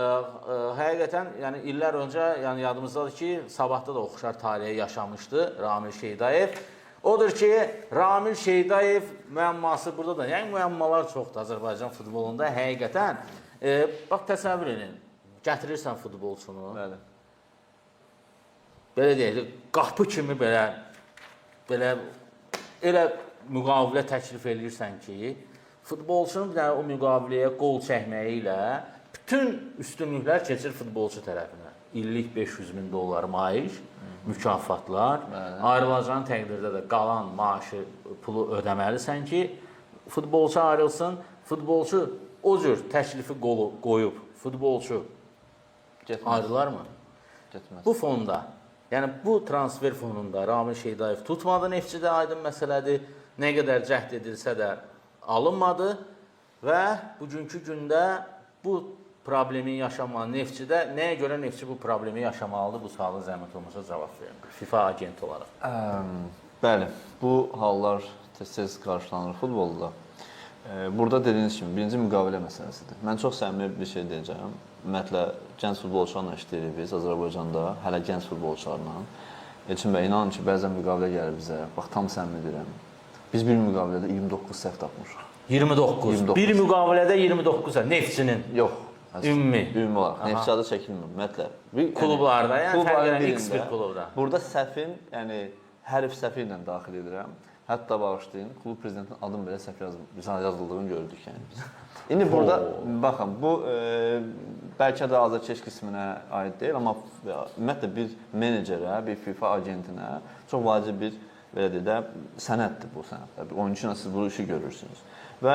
Həqiqətən, yəni illər öncə, yəni yadımızdadır ki, Sabahda da oxşar taleyə yaşamışdı Ramil Şeydayev. Odur ki, Ramil Şeydayev müəmması burada da, yəni müəmmalar çoxdur Azərbaycan futbolunda həqiqətən. Bax təsəvvür edin, gətirirsən futbolçunu. Bəli. Belə deyək, qapı kimi belə elə müqavilə təklif eləyirsən ki, futbolçunun bir dənə o müqaviləyə qol çəkməyi ilə bütün üstünlüklər keçir futbolçu tərəfinə. İllik 500 min dollar maaş, mükafatlar, ayrılacağın təqdirdə də qalan maaşı, pulu ödəməlisən ki, futbolçu ayrılsın. Futbolçu o cür təklifi qolu qoyub, futbolçu Getməz. ayrılarmı? Getməz. Bu fonda, yəni bu transfer fonunda Ramil Şeydayev tutmadı Neftçidə, aydın məsələdir. Nə qədər cəhd edilsə də alınmadı və bugünkü gündə bu problemin yaşanmağı Neftçidə, nəyə görə Neftçi bu problemi yaşamalıdır? Bu suala zəhmət olmasa cavab verin. FIFA agenti olaraq. Bəli, bu hallar tez-tez qarşılanır futbolda. Burada dediyiniz kimi birinci müqavilə məsələsidir. Mən çox səmimi bir şey deyəcəm. Ümumiyyətlə gənc futbolçularla işləyirik biz Azərbaycanda, hələ gənc futbolçularla. Elçin bəy, inanın ki, bəzən müqavilə gəlir bizə. Bax, tam səmimi deyirəm. Biz bir müqavilədə 29 səhv tapmışıq. 29. 29. Bir müqavilədə 29 Neftçinin. Yox. Ümumi. Ümumi olaraq. Neftçi adı çəkilmir ümumiyyətlə. Bir, Klublarda, yəni klubların fərq edən X bir birində. klubda. Burada səhvin, yəni hərf səhvi ilə daxil edirəm. Hətta bağışlayın, klub prezidentinin adını belə səhv yazıldığını gördük yəni biz. İndi burada baxın, bu bəlkə də azarkeş qisminə aid deyil, amma ümumiyyətlə bir menecerə, bir FIFA agentinə çox vacib bir belə deyək də sənəddir bu sənədlər. Bir oyunçu ilə siz bu işi görürsünüz. Və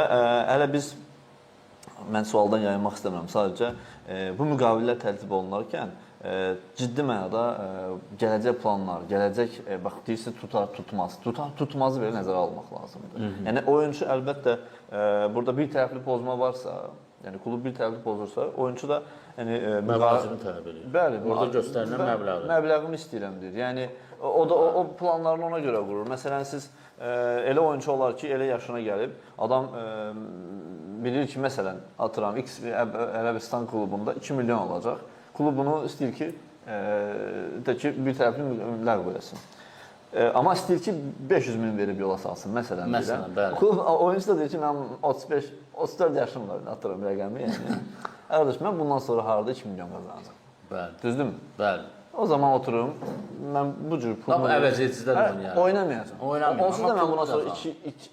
hələ biz mən sualdan yayınmaq istəmirəm. Sadəcə bu müqavilələr tərtib olunarkən ciddi mənada gələcək planlar, gələcək bax deyirsiniz tutar, tutmaz. Tutar, tutmazı belə nəzərə almaq lazımdır. Hı -hı. Yəni oyunçu əlbəttə burada bir tərəfli pozma varsa, yəni klub bir tərəfli pozursa, oyunçu da yəni məvacibini tələb edir. Bəli, orada göstərilən məbləği. Məbləğimi istəyirəm deyir. Yəni o da o planlarını ona görə qurur. Məsələn siz elə oyunçu olar ki, elə yaşına gəlib adam bilir ki, məsələn, atıram X Ərəbistan klubunda 2 milyon alacaq. Klub bunu istəyir ki, də ki bir tərəfli ləğv eləsin. Amma istəyir ki 500 min verib yola salsın, məsələn. Məsələn, bəli. Klub oyunçu da deyir ki, mənim 35, 34 yaşım var, atıram rəqəmi, yəni. Qardaş, mən bundan sonra harada 2 milyon qazanacağam? Bəli. Düzdürmü? Bəli. O zaman oturum, mən bu cür pulu əvəz edicidə də oynayarım. Oynamayacağam. Oynamayacağam. Onsuz da mən bundan sonra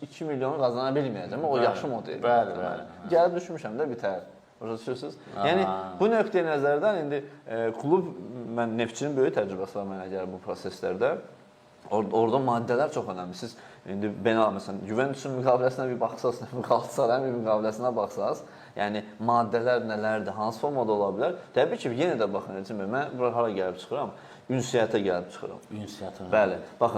2 milyonu qazana bilməyəcəm. O yaşım o deyil. Bəli, bəli. Gəlib düşmüşəm də bitər. Başa düşürsünüz? Yəni bu nöqteyi nəzərdən indi klub, mən Neftçinin böyük təcrübəsi var mənə gəlir bu proseslərdə. Orada maddələr çox önəmli. Siz indi məsələn Juventusun müqaviləsinə bir baxsaz, Qalatasarayın bir müqaviləsinə baxsaz, yəni maddələr nələrdir, hansı formada ola bilər? Təbii ki, yenə də baxın Elçin bəy, mən bura hara gəlib çıxıram? Ünsiyyətə gəlib çıxıram. Ünsiyyətə. Bəli. Baxın,